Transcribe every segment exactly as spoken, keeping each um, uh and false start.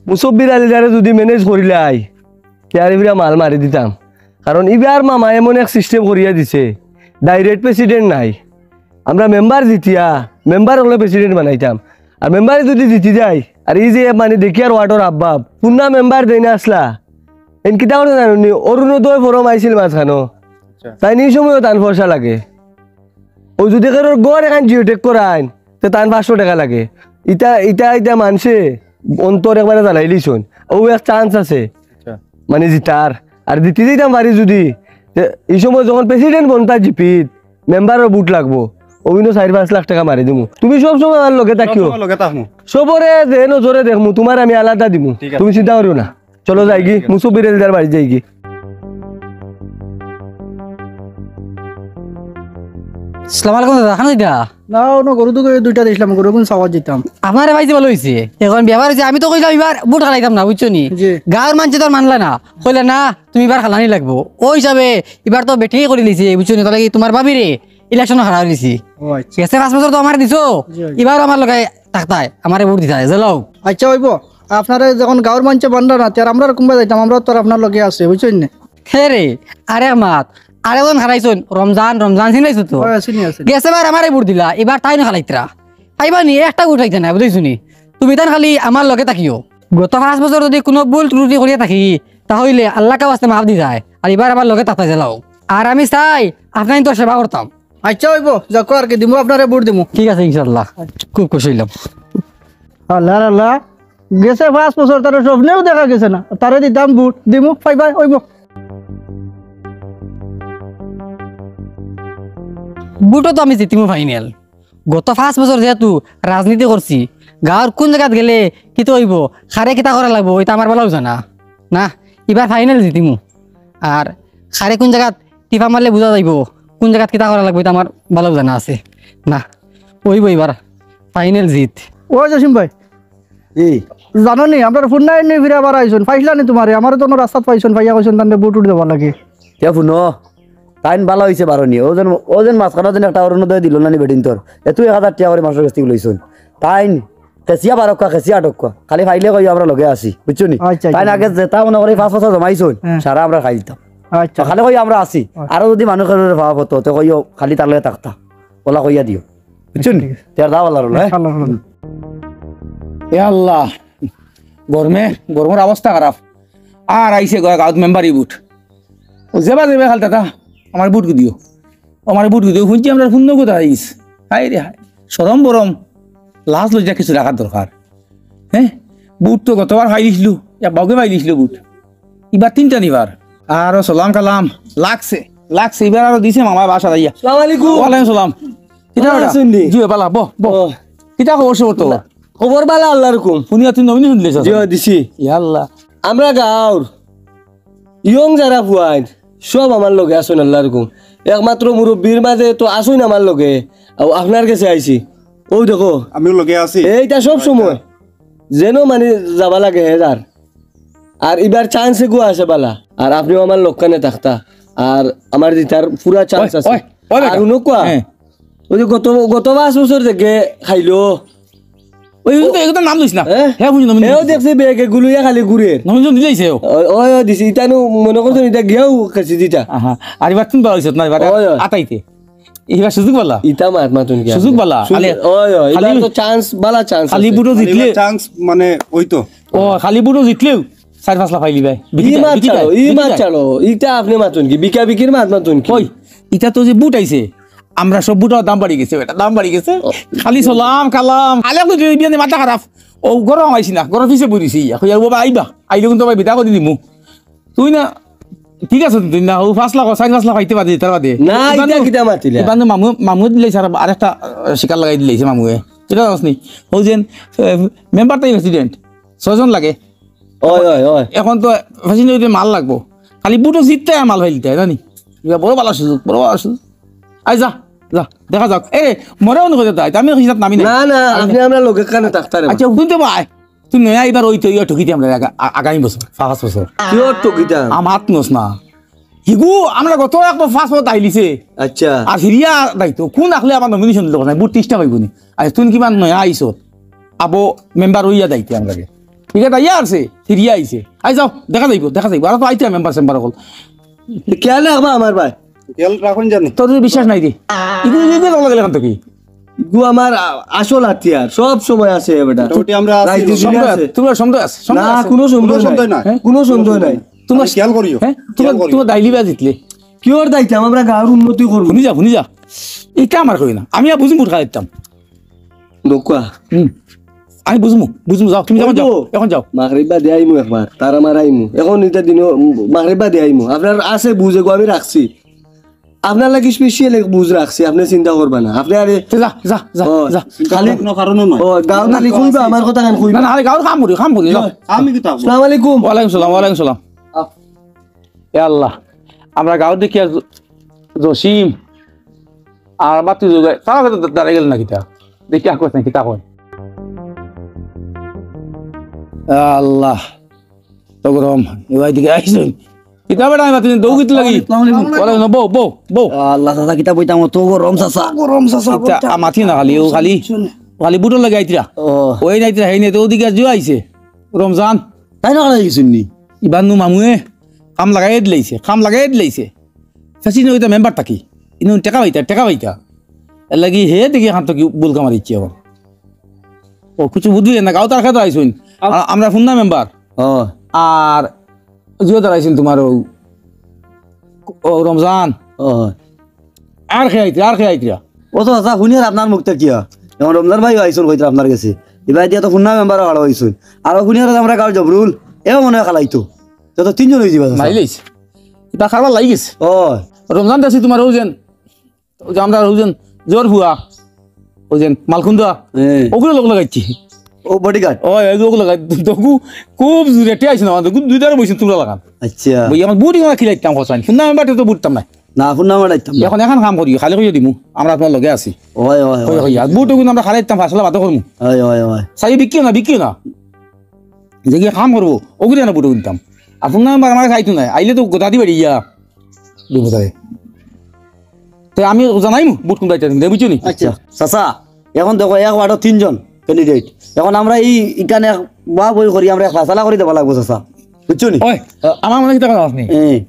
মুসব্বির আলীদারে যুদি ম্যানেজ করিলাই, তে আর ইবরা মাল মারি দিতাম। কারণ ইবার মামা এমন এক সিস্টেম করিয়া দিছে, ডাইরেক্ট প্রেসিডেন্ট নাই। আমরা মেম্বার জিতিয়া, মেম্বার অকলে প্রেসিডেন্ট বানাইতাম। আর মেম্বারে যুদি জিতি যাই, আর ই যে মানে দেখি আর ওয়ার্ডর আব্বাব, পুন্না মেম্বার দেই না আসলা, এন কিতা করছে জানো নি? অরুণোদয় ফরম আইছিল মাঝখানো। তাইন ই সময়ও তান পয়সা লাগে। অউ যুদি কেউর ঘর এখান জিওটেক করাইন, তে তান পাঁচশো টেকা লাগে। ইতা, ইতা, ইতা মানষে অন্তর একবারে জ্বালাইলিছইন। অউ এক চান্স আছে, মানে জিতার। আর জিতি যাইতাম পারি যুদি, তে ই সময় যখন প্রেসিডেন্ট বনতা জিপিত, মেম্বারর ভোট লাগবো, অউ ইনো চাইর পাঁচ লাখ টেকা মারি দিমু। তুমি সব সময় আমার লগে থাকিও। সবসময় লগে থাকমু। সবরে যে নজরে দেখমু, তুমার আমি আলাদা দিমু। ঠিক আছে। তুমি চিন্তা করিও না। চলো যাইগি, মুসব্বির আলীদার বাড়ি যাইগি। আসসালামু আলাইকুম দাদা, খানো দিতা? না, অনো গরু তো দুইটা দিছিলাম, গরু কোন চাওয়া দিতাম। আমারে পাইছি ভালা অইছে। অখন ব্যাপার অইছে, আমি তো কইলাম ইবার ভোট খালাইতাম না, বুঝছো নি? জি। গাঁওর মানষে তো আর মানলা না, কইলা না, তুমি ইবার খালানি লাগবো। অউ হিসাবে ইবার তো বেটিং করিলিছি, বুঝছো নি? তাইলে কি তুমার ভাবিরে ইলেকশনো খাড়া করিলিছি। ও আচ্ছা। গেছে পাঁচ বছর তো আমারে দিছো, জি, জি। ইবারও আমার লগে থাকতায়, আমারে ভোট দিতায়, যাও। আচ্ছা, অইবো। আপনারে যখন গাঁওর মানষে মানরা না, তে আর আমরা কুনবা যাইতাম, আমরা তো আর আপনার লগে আছি, বুঝছইন নি? হে রে, আরেক মাত, আরেকজন খাড়াইছইন, রমজান, রমজান চিনাইছো তো? অয়, চিনি, চিনি। গেছে বার আমারে ভোট দিলা, ইবার তাইন খালাইতরা। পাইবা নি, একটা ভোট পাইতা না, বুঝছো নি? তুমি তান খালি আমার লগে থাকিও। গত পাঁচ বছর যুদি কুনু ভুল ত্রুটি করিয়া থাকি, তা অইলে আল্লাহ কা ওয়াস্তে মাফ দি যায়, আর ইবার আমার লগে থাকতায় যাও। আর আমি চাই, আপনাইনতর সেবা করতাম। আচ্ছা, অইবো, যাউক্কা আর কি, দিমু আপনারে, ভোট দিমু। ঠিক আছে, ইনশাআল্লাহ। খুব খুশি অইলাম। আল্লাহ, আল্লাহ, গেছে পাঁচ বছর, তারে স্বপ্নেও দেখা গেছে না, তারে দিতাম ভোট, দিমু, পাইবা, অইবো। ভোটও তো আমি জিতিমু ফাইনাল। গত পাঁচ বছর যেহেতু রাজনীতি করছি, গাঁওর কুন জাগাত গেলে কিতা অইবো, কারে কিতা করা লাগবো, ইতা আমার ভালাউ জানা। না, ইবার ফাইনাল জিতিমু। আর কারে কুন জাগাত টিপা মারলে বুঝা যাইবো, কুন জাগাত কিতা করা লাগবো, ইতা আমার ভালাউ জানা আছে। না, অইবো ইবার ফাইনাল জিত। ও জসিম ভাই, ই। জানো নি, আমরার ফুন্নাইন নি ফিরা বার আইছইন, পাইছলা নি তুমারে? আমারে তো অনো রাস্তাত পাইছইন, পাইয়া কইছইন, তানরে ভোট উঠ দেবার লাগি। তে হুনো, তাইন ভালা অইছে বারো নি। অউ যেন, অউ যেন মাঝখানো যেন একটা অরুণোদয় দিলো না নি বেটিন্তর। এ তুই এক হাজার টেকা করি মানষর গেছ থাকি লইছইন। তাইন খেছিয়া বারউক্কা, খেছিয়া আটউক্কা। খালি পাইলে কইও আমরা লগে আছি, বুঝছো নি? আচ্ছা, তাইন আচ্ছা। আগে যেতা মনে করি পাঁচ বছর জমাইছইন, হ্যাঁ। সারা আমরা খাইতাম। আচ্ছা। খালি কইও আমরা আছি। আচ্ছা। আরো যুদি মানুষ কেউরে পাওয়া পড়তো, তে কইও খালি তার লগে থাকতা। অলা কইয়া দিও। বুঝছো নি? ঠিক আছে। তে আর দাও আল্লাহর রহমতে, হ্যাঁ? আল্লাহর রহমতে। এ আল্লাহ, গরমে, গরমর অবস্থা খারাপ। আর আইছে গয়া গাঁওত মেম্বারি ভোট। ও যেবা যেবা খালি দাদা, আমারে ভোট দিও। আমারে ভোট দিও। হুনছি আমরার ফুন্না কথা আইস। হায় রে হায়। শরম বরম, লাজ লজ্জা কিছু রাখার দরকার। হ্যাঁ? ভোট তো গতবার পাইলিছলু, এক বাউকে পাইলিছলু ভোট। ইবার তিনটা নিবার। আরো সালাম কালাম। লাগছে, লাগছে। ইবার আরো দিছে মামায় বাসা যাইয়া। সালাম আলাইকুম। ওয়ালাইকুম সালাম। কিতা ভালা বেটা? আছইন নি? জি, ভালা, বহ, বহ। ও। কিতা খবর সবর তোর? খবর ভালা আল্লাহর হুকুম। হুনিয়া তুই নবীন হুনলে, জি, দিছি। ইয়া আল্লাহ। আমরা গাঁওর ইয়ং যারা ফুয়াইন, সব আমার লগে আছইন আল্লাহর হুকুম। একমাত্র মুরব্বির মাঝে তো আছইন আমার লগে। আও আপনার গেছে আইছি। অউ দেখো। আমিও লগে আছি। এইটা সব সময়। যেন মানে যাবা লাগে হে যার। আর ইবার চান্স এগু আছে ভালা। আর আপনেও আমার লগে থাকতা। আর আমার জিতার পুরা চান্স ওই, আছে। ওই, ওই বেটা। আর হুনো কুয়া? হ্যাঁ। অউ যে গত, গত পাঁচ বছর যেগে খাইলো। ওই, এগুলো তো, এগুলো তো নাম লইস না। হ্যাঁ? হ্যাঁ, বুঝি না, বুঝি না। এও দেখছি ব্যাগে গুলুইয়া খালি ঘুরের। নাম লইস না, দিলাইছে ও। ওই, ওই, ওই দিছি। ইতা নু মনে করছো ইতা গিয়াও খাইছি দিতা। আহা, আর ইবার তিন বার হইছে না, ইবার ওই, ওই। আতাইতে। ইবার সুযোগ বালা। ইতা মাত মাতুন কি সুযোগ আপনি? বালা। সুযোগ, খালি, ওই, ওই, ইবার খালি তো চান্স, বালা চান্স খালি আছে। ভোটও খালি জিতলে। এবার চান্স মানে ওই তো। ও, খালি ভোটও জিতলেও চাইর পাঁচ লাখ পাইলি ভাই। ই বিকি যায়, মাত বিকি ছাড়ো, যায়, ই বিকি মাত যায়। ছাড়ো। ইটা আপনি মাতুন কি? বিকা বিকির মাত মাতুন কি? ওই, ইটা তো যে ভোট আইছে, আমরা সব ভোটর দাম বাড়ি গেছে, বেটা, দাম বাড়ি গেছে। ও। খালি সালাম, কালাম। আলে তো যদি বিয়ানে মাথা খারাপ। ও, গরম আইছি না, গরম পিছে বইছি। ইয়া, কইয়া, "ও বাবা, আইবা। আইলে কিন্তু ভাই বিদা করে দিমু।" তুই না, ঠিক আছে, তুই না, ও পাঁচ লাখ, চাইর পাঁচ লাখ পাইতে পারে, তার বাদে। না, ইবান ইটা তো, কিতা মাতিলা? ইবান তো মামু, মামু দিলে স্যার, আরেকটা, আহ, শিকার লাগাই দিলে, মামুয়ে। কিতা জানোস নি? ও যেন, আহ, মেম্বার তাই প্রেসিডেন্ট, ছয়জন লাগে। ওই, ওই, ওই। এখন তো প্রেসিডেন্ট হইতে মাল লাগবো। খালি ভোটও জিততে হয়, মাল ফাইলতে হয়, জানি? ইয়া বড় ভালা সুযোগ, বড় ভালা সুযোগ। আই যা, যা, দেখা যাক। এ, মরে অনু কথা তাই, আমি হিসাব নামি নাই। না, না, আরে আপনি না। আমরা লোকে কানে থাকতারে। আচ্ছা, শুনতে পায়। তুই নয়া এবার ওই তো ইয়ে ঠকিতে আমরা আগা-, আ-, আগামী বছর, পাঁচ বছর। কিয় ঠকিতাম? আমার হাত নস না। হিগু আমরা গত এক ব-, পাঁচ বছর আইলিছে। আচ্ছা। আর হিরিয়া দায়িত্ব। কোন আখলে আমার নমিনেশন দিল না? ভোট ত্রিশটা পাইব নি? আর তুই কিমান নয়া আইছ? আবো মেম্বার হইয়া দায়িত্ব আমরারে। ঠিক আছে, আইয়া আছে, ফিরিয়া আইছে। আই যাও, দেখা যাইবো, দেখা যাইবো। আর তো আইতে মেম্বার চেম্বার অকল। খেয়াল রাখবা আমার ভাই। খেয়াল রাখুন জানি। তোর যদি বিশ্বাস নাই রে। ইগু, ইগু, ইগু, লগে লাগান তো কি? ইগু আমার আ-, আসল হাতিয়ার, সব সময় আছে বেটা। মোটামুটি আমরা আছি। রাইতে দিনে সন্দেহ আছে। আছে, তোমরা সন্দেহ আছে, সন্দেহ না, আছে। কোনো সন্দেহ কোনো নাই। সন্দেহ নাই। হ্যাঁ? কোনো সন্দেহ নাই। তোমরা আমি খেয়াল করিও। হ্যাঁ? খেয়াল তোমরা, করিও। তোমরা দাইলি বা জিতলে। কি ওর দাইতাম? আমরা গাঁওর উন্নতি করবো। শুনি যা, শুনি যা। এটা আমার কই না। আমি আর বুঝিম, বুঝ খাইতাম। দোকা। হুম। আমি বুঝমু, বুঝমু, যাও, তুমি যখন যাও, ওই তো। এখন যাও। মাগরিব বাদে আইমু একবার, তারা মারা আইমু। এখন এটা দিনও, মাগরিব বাদে আইমু। আপনার আছে বুঝ, এগু আমি রাখছি। আপনার লাগি স্পেশাল এক বুঝ রাখছি, আপনি চিন্তা করবা না। আপনি আরে তে যা, যা, যা, ও, যা। চিন্তা খালি করার কোনো কারণও নাই। ও, গাঁও খালি কইবা, আমার কথা কেন কইবা? না, না, আরে গাঁওর কাম করি, কাম করি, যাও। আমি কি তা? আসসালামু আলাইকুম। ওয়ালাইকুম সালাম, ওয়ালাইকুম সালাম। এ আল্লাহ, আমরা গাঁওর দেখি আর জ-, জসিম আর মাতু জোগাই, তারা হয়তো দা-, দাঁড়াই গেল না কিতা? দেখি আর কইছে না, কিতা কয়? আল্লাহ, তো গরম, এবার দিকে আইসুন। কিতা বেটা, আমি মাতু দৌগিত লাগি। আসসালামু আলাইকুম। ওয়ালাইকুম, বউ, বউ, বউ। আল্লাহ, চাচা, কিতা বইতাম, তো গরম, চাচা। গরম, চাচা, কিতা, বইতাম। আ, মাতি না খালি, ও খালি, খালি বুটর লাগি আইতরা। ও। ওই নাইতরা, হেই নাই, তো ওদিকে আজ আইছে। রমজান। তাই না, খালাই গেছুন নি? ইবার নু মামুয়ে কাম লাগাই দিলাইছে, কাম লাগাই দিলাইছে। চাচি নু ইতা মেম্বার থাকি, ইনু টেকা পাইতা, টেকা পাইতা। এর লাগি হে দেখি এখান থাকি বুলকা মারিছে এখন। ও কিছু বুঝবি না, গাঁও তার খেতে আইসুন। আ-, আমরা ফুন্না মেম্বার। ও। আর জিও দাঁড়াইছিল তোমার ও, ও রমজান। ও। আর খে আইতরা, আর খে আইতরা। ও তো চাচা, হুনিয়ার আপনার মুখটা কিয়া? যেমন রমজান ভাই আইসুন কইতরা আপনার গেছে। ইবাই দিয়া তো ফুন্না মেম্বারও হারা হইসুন। আর হুনিয়ার আমরা গাঁওর জবরুল, এও মনে হয় খালাইতো। যত তিনজন হয়ে যাবে চাচা। মাইলিস। ইতা খাবার লাগি গেছে। ও। রমজান দাসি তোমার ওজন। ওই যে আমরা ওজন জোর ফুয়া। ওজন মালকুন্দা। হ্যাঁ। ওগুলো লোক লাগাইছি। ও বডিগার্ড। ও, এই লোক লাগাই। দেখু খুব জোরে টিয়া আইছে না, দেখু দুই দাঁড়ে বইছেন তোমরা লাগান। আচ্ছা। ওই আমার বুড়ি ওরা খিলাইতাম কথা। ফুন্না মেম্বার তো বুঝতাম না। না, ফুন্না মেম্বার আইতাম না। এখন, এখন কাম করি, খালি কইয়া দিমু। আমরা আপনার লগে আছি। ওই, ওই, কই, ওই। কই, আর বুট ওগুন আমরা খালি দিতাম, ফাসলা বাদ করমু। ওই, ওই, ওই। সাই বিকিও না, বিকিও না। যে গিয়ে কাম করবো, ওগুলো না বুট দিতাম। আর ফুন্না মেম্বার আমার খাইতো না, আইলে তো গোটা দিবে ইয়া। দিব তাই। তে আমি জানাইমু, বুট কোন দায়িত্ব দিন, বুঝছো নি? আচ্ছা। চাচা, এখন দেখো, এক ওয়ার্ডো তিনজন ক্যান্ডিডেট। এখন আমরা এই ইখানে বা বই করি, আমরা এক ফাসলা করি দেবা লাগবো, চাচা। বুঝছো নি? ওই, আ- আমার মনে কিতা কথা আপনি? হ্যাঁ।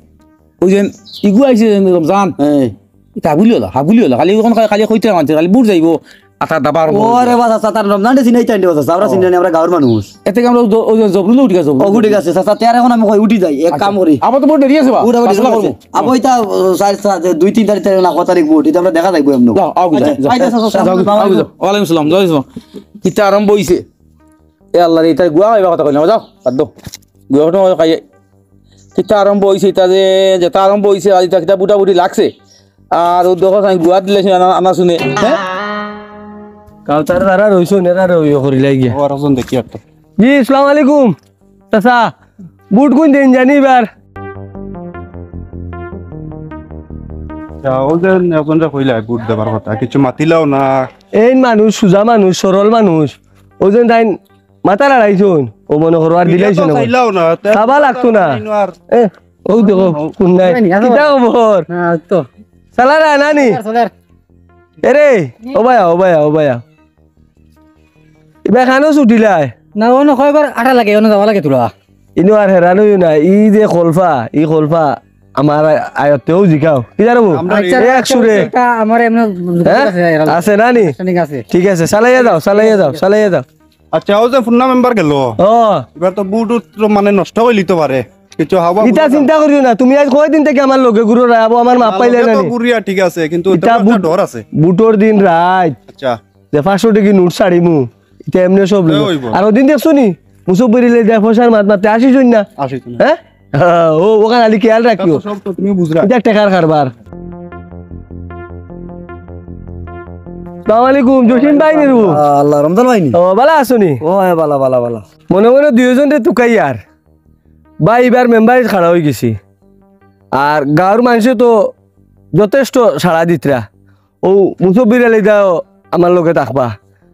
ওই যে ইগু আইছে যে রমজান। হ্যাঁ। ইতা হাবুলি হলা, হাবুলি হলা। খালি ওখান খালি, খালি কইতে মানছে, খালি বুট যাইবো, আতা দাবার ওরে বা চাচা, তার রমজান চিনাই তাই বা চাচা, আমরা ও। চিনি না, আমরা গাঁওর মানুষ। এতে কি আমরা জ-, ওই যে জবরুল উঠি গেছে, ও, উঠি গেছে, চাচা, তে আর এখন আমি কই উঠি যাই, এক আচ্ছা। কাম করি। আবার তো বহুত দেরি আছে বা। উঠা, উঠা, ফাসলা উঠা, করবো। উঠা। আবার ওইটা, ও, চার, চার, দুই, তিন তারিখ, তারিখ না, কত তারিখ ভোট, এটা আমরা দেখা যাইবো এমন। যাও, আও, যাও, আচ্ছা, যাও। আচ্ছা, চাচা, যাও, আসসালামু আলাইকুম। আও, যাও। ওয়ালাইকুম সালাম, যাও, যাও। কিতা আরম্ভ হইছে? এ আল্লাহ রে, ইতার গুয়া হইবা কথা কইলাম, যাও, বাদ দাও। গুয়া কথা খাইয়ে। কিতা আরম্ভ হইছে, ইতা যে, যেটা আরম্ভ হইছে, আর ইতা কিতা বুটাবুটি লাগছে। আর ও দেখো, আমি গুয়া দিলে সে আনা, আনা শুনে, হ্যাঁ? কাল তারা তারা রইছো, নেরা রইও করিলাই গিয়া। ও, আর একজন দেখি একটা। জি, আসসালামু আলাইকুম। চাচা, বুট কোন দিন জানি এবার? আচ্ছা, ও যে একজনরে কইলা বুট দেবার কথা, কিছু মাতিলাও না। এই মানুষ, সুজা মানুষ, সরল মানুষ। ও যে তাই মাথা লড়াইছইন, ও মনে করো আর দিলাইছো না। চাইলাও না, তে চাবা লাগতো না। নাই নো আর। এ, ও দেখো, কোন নাই। নাই, নাই, কিতা খবর? না, তো। চালা না, নানি? চলের, চলের। এরে, ও ভাইয়া, ও ভাইয়া, ও ভাইয়া। ইবা খানো ছুটিলাই? না, অনো কয়বার আটা লাগে, অনো যাওয়া লাগে তোরা। ইনো আর হেরান হইও না, ই যে খলফা, ই খলফা আমার আ-, আয়ত্তেও জিকাও। কি জানো? আমরা আচ্ছা, এই এক সুরে। এটা আমার এমনি হ্যাঁ? আছে, এরা আছে না নি? আনুষ্ঠানিক আছে। ঠিক আছে, চালাইয়া যাও, চালাইয়া যাও, চালাইয়া যাও। আচ্ছা, ও যে ফুন্না মেম্বার গেল। ও। এবার তো বুট উট তো মানে নষ্ট হইলিতে পারে। কিছু হাওয়া ইতা বুঝলাম। চিন্তা করিও না, তুমি আজ কয়দিন থেকে আমার লগে ঘুরো রায়, আবো আমার মাপ আমার পাইলে লগে না তো নি? ঘুরিয়া ঠিক আছে, কিন্তু ইতা ওটা একটা বুট-, ডর আছে। বুটর দিন রাইত। আচ্ছা। যে পাঁচশো টেকি নোট ছাড়িমু, ইতা এমনে সব এ লইব। হইব। আর ওদিন দেখছো নি? মুসব্বির ইলে যায় পয়সার মাত মাতে আসিস না? আসিস না। হ্যাঁ? হ্যাঁ, ও, ওখানে খালি খেয়াল রাখিও। সব তো তুমি বুঝরা। ইতা টেকার কারবার। আসসালামু আলাইকুম, জসিম ভাই নিরু। আল্লাহ, রমজান ভাই নি? ও, ভালা আছো নি? ও, হ্যাঁ, ভালা, ভালা, ভালা। মনে মনে দুইজনরে তুকাই আর। ভাই, ইবার মেম্বার খাড়া হয়ে গেছি। আর গাঁওর মানুষে তো যথেষ্ট সাড়া দিতরা। ও মুসব্বির আলী দাও আমার লগে থাকবা।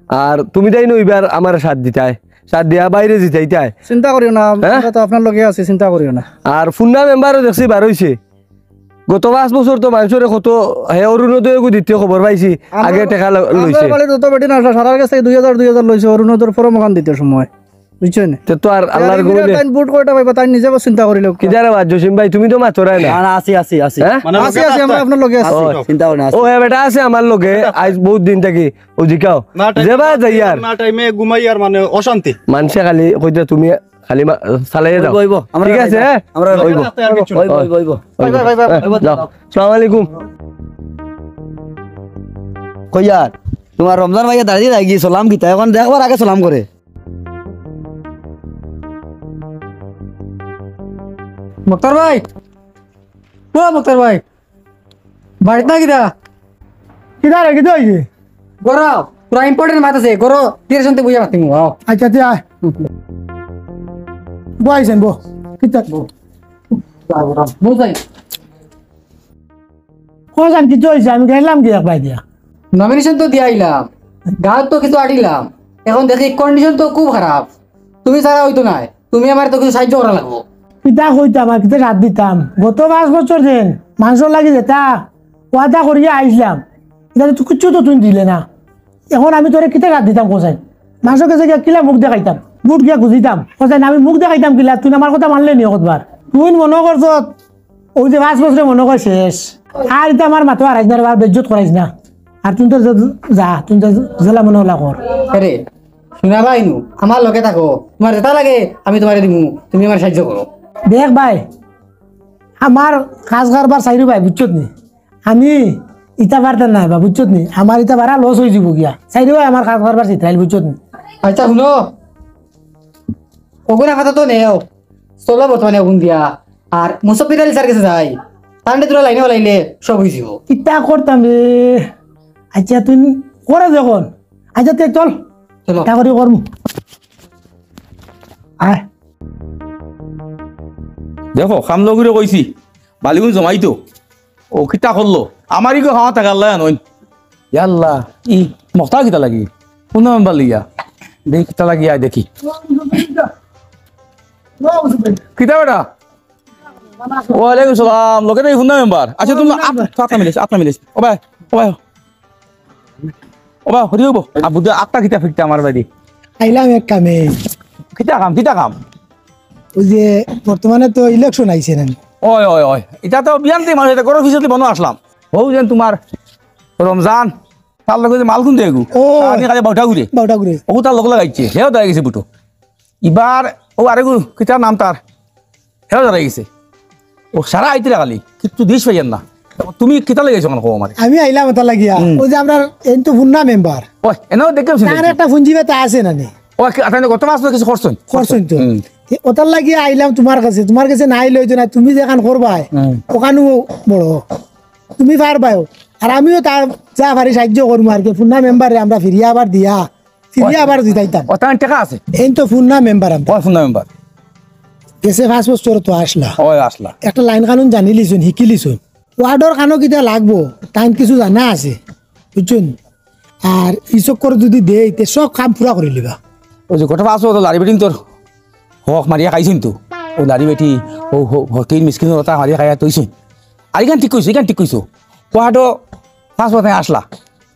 আর তুমি তাই নইবার আমার সাথ দিতায়, সাথ দিয়া বাইরে জিতাইতায়। চিন্তা করিও না, হ্যাঁ? আমরা তো আপনার লগে আছি, চিন্তা করিও না। আর ফুন্না মেম্বারও দেখছি বার হইছে। গত পাঁচ বছর তো মানুষরে কত হে অরুণোদয় গু দিতে খবর পাইছি, আমরা, আগে টেকা ল-, আমরা লইছে। বাড়ি যত বেটি না আসলে সারার কাছে দুই হাজার, দুই হাজার লইছে অরুণোদয়র ফর্ম ওখান দিতে সময়। বুঝছো নি? তে তো আর আল্লাহর তাইন গুণে। তাইন ভোট কয়টা পাইবা, তাইন নিজে চিন্তা করি লও। কিতা রে বা, জসিম ভাই, তুমি তো মাতরায় না। না, না, আছি, আছি, আছি। হ্যাঁ? মানে আছি, আছি, আমরা আপনার লগে আছি। ও। চিন্তা ভাবনা আছে। ও, এ বেটা আছে আমার লগে, আইজ বহুত দিন থাকি, ও জিকাও। না, টাইমে যেবা যাই আর। না, টাইমে ঘুমাই আর মানে অশান্তি। মানষে খালি কইতে তুমি খালি মা-, চালাইয়া যাও। অইবো, অইবো। আমরা ঠিক আছে, হ্যাঁ? আমরা অইবো। অইবো। অইবো, অইবো। ভাই, ভাই, ভাই, ভাই। হ্যাঁ, অইবো, যাও। যাও। সালাম আলাইকুম। কই আর, তোমার রমজান ভাইয়া দাঁড়িয়ে যাই গিয়ে সালাম কিতা, এখন দেখবার আগে সালাম করে। মুক্তার ভাই, ও মুক্তার ভাই, বাড়িত না কিতা? কিতা রে, কিতা অইছে? গরো, পুরা important মাত আছে, গরো, তীরে শান্তি বুঝা মাতিমু, আও। আচ্ছা, তুই আয়। বইছেন, বো। কিতা? বো। বো যাই। কইছেন, কিতা অইছে? আমি গেলাম কি এক ভাই দিয়া? Nomination তো দিয়া আইলাম, গাঁত তো কিছু আটিলাম, এখন দেখি condition তো খুব খারাপ। তুমি ছাড়া অইতো নায়, তুমি আমারে তো কিছু সাহায্য করা লাগবো। কিতা কইতাম আর কিতা সাথ দিতাম? গত পাঁচ বছর যেন মানষর লাগি যেতা ওয়াদা করিয়া আইছলাম, ইতা তো কিচ্ছু তো তুই দিলে না। এখন আমি তোরে কিতা সাথ দিতাম কছাইন? মানষর গেছে গিয়া কিলা মুখ দেখাইতাম? ভোট গিয়া খুজিতাম? কছাইন আমি মুখ দেখাইতাম কিলা? তুই আমার কথা মানলে নি কতবার? তুই মনো করছত অউ যে পাঁচ বছরে মনো কয় শেষ। আর ইতা আমার মাতো আরাইস না রে বা, বেইজ্জত করাইস না। আর তুই তো যা, যা, তুই তো যেলা মনে অলা কর। আরে, হুনা ভাই নু, আমার লগে থাকো, তুমার যেতা লাগে আমি তুমারে দিমু, তুমি আমারে সাহায্য করো। দেখ ভাই, আমার কাজ কারবার চাইরো ভাই, বুঝছত নি? আমি ইতা পারতাম নায় বা, বুঝছত নি? আমার ইতা বারা loss অইযিবো গিয়া। চাইরো ভাই আমার কাজ কারবার চিত্রাইল, বুঝছত নি? আচ্ছা, হুনো, অগুন আপাতত নেও। চলো বর্তমানে অগুন দিয়া। আর মুসাফির আলী স্যার গেছে যাই। তানরে তোরা লাইনে লাইলে সব অইযিবো। কিতা করতাম রে? আচ্ছা, তুই করে যখন। আচ্ছা, তে চল। চলো। তা করি করমু। আয়। দেখো, কাম লগরে কইছি, বালিগুন জমাইতো। ও কিতা করলো? আমার ইগু খাওয়া থাকার লয়া নইন। ইয়াল্লা, ই মখতা কিতা লাগি? কোন মেম্বার লইয়া? দেখি কিতা লাগি, আয় দেখি। কিতা বেটা? ওয়ালাইকুম সালাম। লগে দেখি হুন্না মেম্বার। আচ্ছা, তুমি আত-, আত মিলিস, আত মিলিস। ও ভাই, ও ভাই। ও ভাই, হরি হইব। আবু দা, আত্মা কিতা ফিরতে আমার বাড়ি? আইলাম এক কামে। কিতা কাম, কিতা কাম? ওই যে বর্তমানে তো election আইছে না? ওই, ওই, ওই। ইটা তো বিয়ান দিয়ে মানুষ, ইটা গরুর পিছনে বনো আসলাম। ও যেন তোমার রমজান, তার লগে যে মালগুন দেগু, ও। তার আগে খালি বাউটা ঘুরে। বাউটা ঘুরে। ও তার লগে লাগাইছে, হেও দাঁড়াই গেছে বুটো। ইবার ও আরেগু, কিতা নাম তার? হেও দাঁড়াই গেছে। ও সারা আইতে খালি, কিন্তু দিশ পাইয়ার না। তুমি কিতা লাগাইছো কেন কও আমারে? আমি আইলাম ওটা লাগিয়া। হুম। ওই যে আমরা এই তো ফুন্না মেম্বার। ওই, এনেও দেখলাম শুনছি। তার একটা ফুঞ্জি বেটা আছে না নি? ও, কি, আপনি গত মাস তো কিছু করছেন? করছেন তো। হুম। তে ওটার লাগিয়া আইলাম তোমার কাছে। তোমার কাছে না আইলে হইতো না, তুমি যেখান করবায়, হুম। ওখানেও বড়। তুমি পারবায়ও। আর আমিও তা যা পারি সাহায্য করবো আর কি। ফুন্না মেম্বারে আমরা ফিরিয়া আবার দিয়া, ফিরিয়া ওই। আবার জিতাইতাম। ও, তার টেকা আছে? এই তো ফুন্না মেম্বার আমরা। ওই ফুন্না মেম্বার। গেছে পাঁচ বছর তো আসলা। ওই আসলা। একটা লাইন কানুন জানি লিছুন, হিকি লিছুন। ওয়ার্ডর কানো কিতা লাগবো, তাইন কিছু জানা আছে, বুঝছুন? আর ই চক্কর যদি দেই, তে সব কাম পুরা করি লিবা। ওই যে গোটা পাঁচ বছর লারি বেটিন তোর হক মারিয়া খাইছুন তো। ও লারি বেটি, ও হ-, হকির মিসকিন ওটা মারিয়া খাইয়া তৈছুন। আর ইখান ঠিক কইছো, ইখান ঠিক কইছো। ওয়ার্ডও পাঁচ বছর আসলা।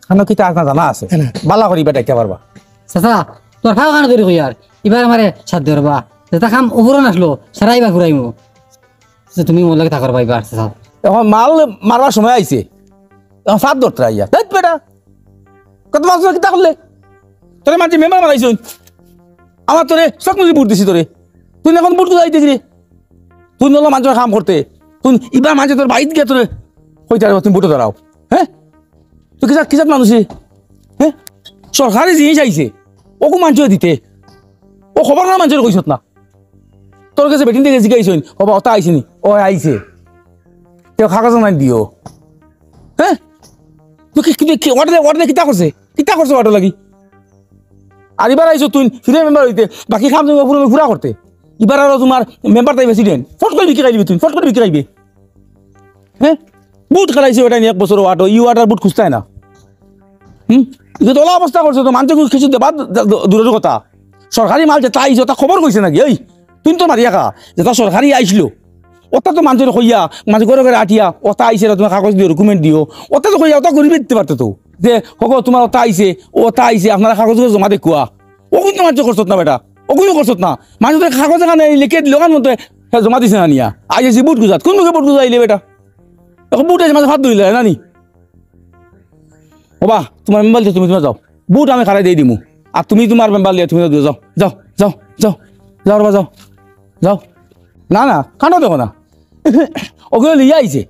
কানো কিতা আপনার জানা আছে? জানা। বালা করি বেটা দিতে পারবা। চাচা, তোর ফাও কানো ধরি কই আর। ইবার আমারে সাথ ধরবা। যেটা কাম উপরন আসলো, সারা ইবার ফুরাইমু। আচ্ছা, তুমি মোর লগে থাকর পাইবা, আচ্ছা, যাও। এখন মাল মারবার সময় আইছে। এখন সাত ধরতে আইয়া। ধ্যাৎ বেটা। কত মাস ধরে কিতা করলে? তোরে মানছি মেম্বার বানাইছইন। আমার তোরে চোখ মুজি ভোট দিছি তোরে। তুই এখন ভোট কোথায় দিতে রে? তুই নলো মানছি কাম করতে। তুই ইবার মানছি তোর বাড়িত গিয়া তোরে কইতে পারবো, তুমি ভোটে দাঁড়াও। হ্যাঁ? তুই কিসাত, কিসাত মানুষ রে? হ্যাঁ? সরকারি জিনিস আইছে। ওগু মানছি দিতে। ও খবর না মানছি কইছত না। তোর গেছে বেটিন দেখে জিগাইছইন, "ও বা, ওটা আইছে নি?" "ও আইছে।" "তে কাগজ নাই দিও।" হ্যাঁ? তুই কি, কি, কি, ওয়ার্ডে, ওয়ার্ডে কিতা করছে? কিতা করছে ওয়ার্ডে লাগি? আর ইবার আইছো তুই, ফিরে মেম্বার হইতে, বাকি কাম তুমি পুরো পুরা করতে। ইবার আরো তোমার মেম্বার তাই প্রেসিডেন্ট। ফট করে বিক্রি খাইবে তুই, ফট করে বিক্রি খাইবে। হ্যাঁ? বুট খেলাইছে ওটা নিয়ে এক বছর ওয়ার্ড, ই ওয়ার্ড আর বুট খুঁজতে হয় না। হুম? ইগু তো অলা অবস্থা করছে তো, মানষে কিছু দেবা দ-, দ-, দূরের কথা। সরকারি মাল যেটা আইছে, ওটা খবর কইছে নাকি? এই, তুই তো মারিয়া খা, যেটা সরকারি আইছিল, ওটা তো মানষে কইয়া, মানষে ঘরে ঘরে আটিয়া, ওটা আইছে, তোমার কাগজ দিও, ডকুমেন্ট দিও, ওটা তো কইয়া, ওটা গরিবে দিতে পারতো তো। যে, "হগো, তোমার ওটা আইছে, ওটা আইছে, আপনারা কাগজ জমা দেখুয়া।" ও কিন্তু মানষে করছত না বেটা। ও কুনু করছত না। মানুষ তো কাগজ এখান লিখিয়া দিল, ওখান মতো হে জমা দিছে না নিয়া। আইজ আইছি ভোট খুজাত। কুন মুখে ভোট খুজাত আইলে বেটা? এখন ভোট আইছে, মাঝে ফাত ধরিলে না নি? ওবা, তুমার মেম্বার দিয়া তুমি, তুমি যাও। ভোট আমি খাড়াই দিয়া দিমু। আর তুমি তুমার মেম্বার দিয়া তুমি যাও, যাও, যাও, যাও, যাও, যাও রে বা, যাও, যাও। না, না, কানো দেখো না। ওগুলো লইয়া আইছে।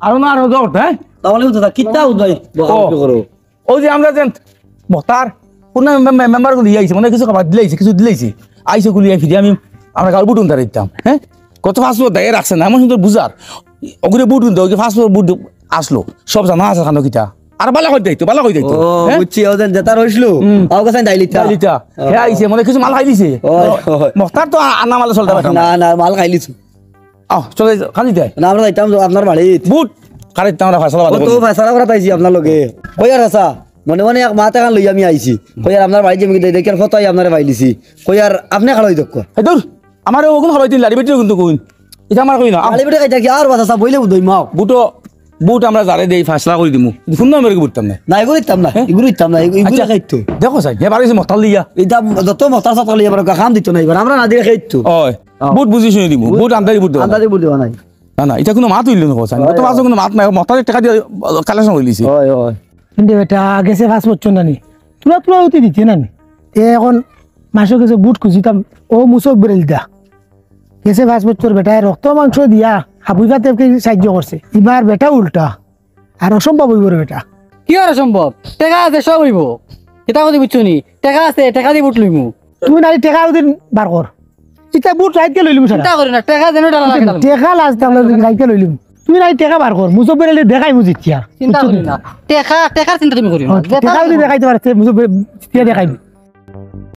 আরো না, আরো যাও, হ্যাঁ? তাহলে তো দাদা, কিতা উদয় ও। করো? ওই যে আমরা যে মক্তার, কোন মে-, মে-, মেম্বার গুলো লইয়া আইছে, মানে কিছু খাবার দিলাইছে, কিছু দিলাইছে। আইছে গুলিয়া ফিরে আমি, আমরা গাঁর ভোট উনতারে দিতাম, হ্যাঁ? কত পাসপোর্ট দেয় রাখছে না, এমন সুন্দর বুঝার। ওগুলো ভোট উনতে, ওই পাসপোর্ট ভোট আসলো, সব জানা আছে খানো কিতা। আর বালা কই যাইতো, বালা কই যাইতো, ও, হ্যাঁ? বুঝছি, ও যেন যেটা রইছিল, হুম। তাও কাছে ডাইলিটা। ডাইলিটা। ও। হে আইছে, মানে কিছু মাল খাই দিছে। ওই, ওই। মক্তার তো আ-, আনা মালে চলতে পারে না, না। না, মাল খাই দিছে। আহ, চলে যাও, খালি দেয়। না, আমরা যাইতাম তো আপনার বাড়িত। ভোট, খালি দিতাম আমরা ফয়সালা বাদে ও তো করি। ফয়সালা করা পাইছি আপনার লগে। কই আর আছা, মনে মনে এক মাত এখান লইয়া আমি আইছি। কই আর আপনার বাড়িত যে আমি দেখি আর ফটো আই আপনারে পাইলিছি। কই আর আপনি খাড়াই দক্ষ। হে দূর, আমার ওগুন খাড়াই দিন, লাড়ি বেটি কিন্তু কইন। এটা আমার কই না। আহ। লাড়ি বেটি খাইতা কি আর বাসা বইলে বুঝই মাও। ভোটও, ভোট আমরা যারে দেই ফয়সালা করি দিমু। কিন্তু ফোন নম্বরে কি ভোটতাম না। না, এগুলো দিতাম না, হ্যাঁ? এগুলো দিতাম না, এগুলো আচ্ছা, খাইতো। দেখো সাই, হে বাড়ি মক্তার লইয়া। এটা যত মক্তার সাথে লইয়া এবার কাম দিত না এবার। আমরা না দিয়ে খাইতো। ওই, আহ। ভোট বুঝি শুনি দিমু। ভোট আন্দাজি ভোট দেওয়া না। আন্দাজি ভোট দেওয়া নাই। না, না, এটা কোনো মাত হইল না, কথা। হয়, গত মাসে হয়। কোনো মাত নাই, মক্তারে টেকা দিয়া কালেকশন হইলিছে। হয়, হয়। কিন্তু বেটা, গেছে পাঁচ বছর না নি? তুলা তুলা হতে দিতে না নি? এ এখন মাসে গেছে ভোট খুঁজিতাম, ও মুসক বেরেল দা। গেছে পাঁচ বছর বেটায় রক্ত মাংস দিয়া হাবুই ফাতেমকে সাহায্য করছে। এবার বেটা উল্টা। আর অসম্ভব হইব রে বেটা। কি আর অসম্ভব? টেকা আছে, সব হইব। কিতা কথা বুঝছো নি? টেকা আছে, টেকা দি ভোট লইমু। তুমি নালি টেকা ওদিন বার কর। ইতা ভোট রাইতকে লইলিমু সারা। চিন্তা করি না, টেকা যেন ডালা লাগে ডালা। টেকা লাজ তাহলে রাইতকে লইলিমু। তুমি নালি টেকা বার কর, মুজব্বর আলী দেখাইমু জিতিয়া। চিন্তা করি না। টেকা, টেকার চিন্তা তুমি করিও না। ও, যেটা টেকা যদি দেখাইতে পারে, সে মুজব্বর জিতিয়া দেখাইমু।